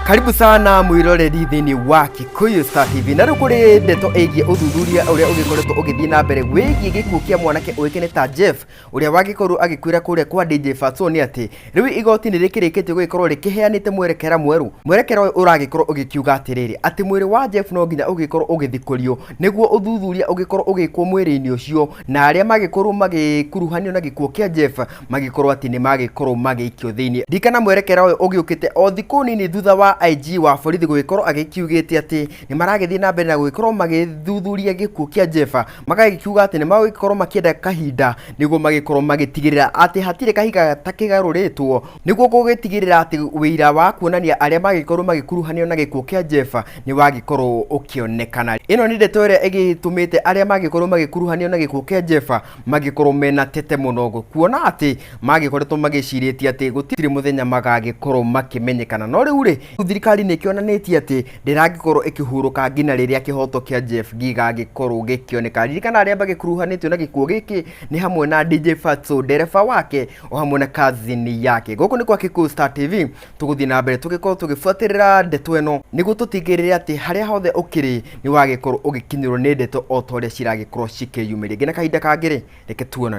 Karibu sana mwiroreri thĩinĩ wa Kikuyu Star TV. Na rĩu kũrĩ ndeto ĩgiĩ ũthuthuria ũrĩa ũgĩkoretwo ũgĩthiĩ na mbere wĩgiĩ gĩkuũ kĩa mwanake ũĩkaine ta Jeff ũrĩa wagĩkorwo agĩkuĩra kũrĩa kwa DJ Fatso nĩ atĩ rĩu igoti nĩ rĩkĩrĩkĩtie gũgĩkorwo rĩkĩheanĩte mwerekera mwerũ. Mwerekera ũyũ ũragĩkorwo ũgĩkiuga atĩrĩrĩ, atĩ mwĩrĩ wa Jeff no nginya ũgĩkorwo ũgĩthikũrio nĩguo ũthuthuria ũgĩkorwo ũgĩkwo mwĩrĩ-inĩ ũcio na arĩa magĩkorwo magĩkuruhanio na gĩkuũ kĩa Jeff magĩkorwo atĩ nĩ magĩkorwo magĩikio thĩinĩ. Ririkana mwerekera ũyũ ũgĩũkĩte o thikũ nini thutha wa IG wa borithi gũgĩkorwo agĩkiugĩte atĩ nĩ maragĩthiĩ na mbere na gũgĩkorwo magĩthuthuria gĩkuũ kĩa Jeff, magagĩkiuga atĩ nĩ magũgĩkorwo makĩenda kahinda nĩguo magĩkorwo magĩtigĩrĩra atĩ hatirĩ kahiga gatakĩgarũrĩtwo nĩguo gũgĩtigĩrĩra atĩ wĩira wa kuonania arĩa magĩkorwo magĩkuruhanio na gĩkuũ kĩa Jeff nĩ wagĩkorwo ũkĩonekana. Ĩno nĩ ndeto ĩrĩa ĩgĩtũmĩte arĩa magĩkorwo magĩkuruhanio na gĩkuũ kĩa Jeff magĩkorwo mena tete mũno kuona atĩ magĩkoretwo magĩcirĩtie atĩ gũtirĩ mũthenya magagĩkorwo makĩmenyekana. No rĩu rĩ, thirikari nĩ ĩkĩonanĩtie atĩ ndĩragĩkorwo ĩkĩhurũka nginya rĩrĩa kĩhoto kĩa Jeff gĩgagĩkorwo gĩkĩoneka. Ririkana arĩa magĩkuruhanĩtio na gĩkuũ gĩkĩ nĩ hamwe na DJ Fatxo, ndereba wake o hamwe na cousin yake. Gũkũ nĩ kwa Kikuyu Star TV, tũgũthiĩ na mbere tũgĩkorwo tũgĩbuatĩrĩra ndeto ĩno nĩguo tũtigĩrĩre atĩ harĩa hothe ũkĩrĩ nĩ wagĩkorwo ũgĩkinyĩrwo nĩ ndeto o ta ũrĩa ciragĩkorwo cikĩyumĩria. Nginya kahinda kangĩ rĩ, reke tuonane.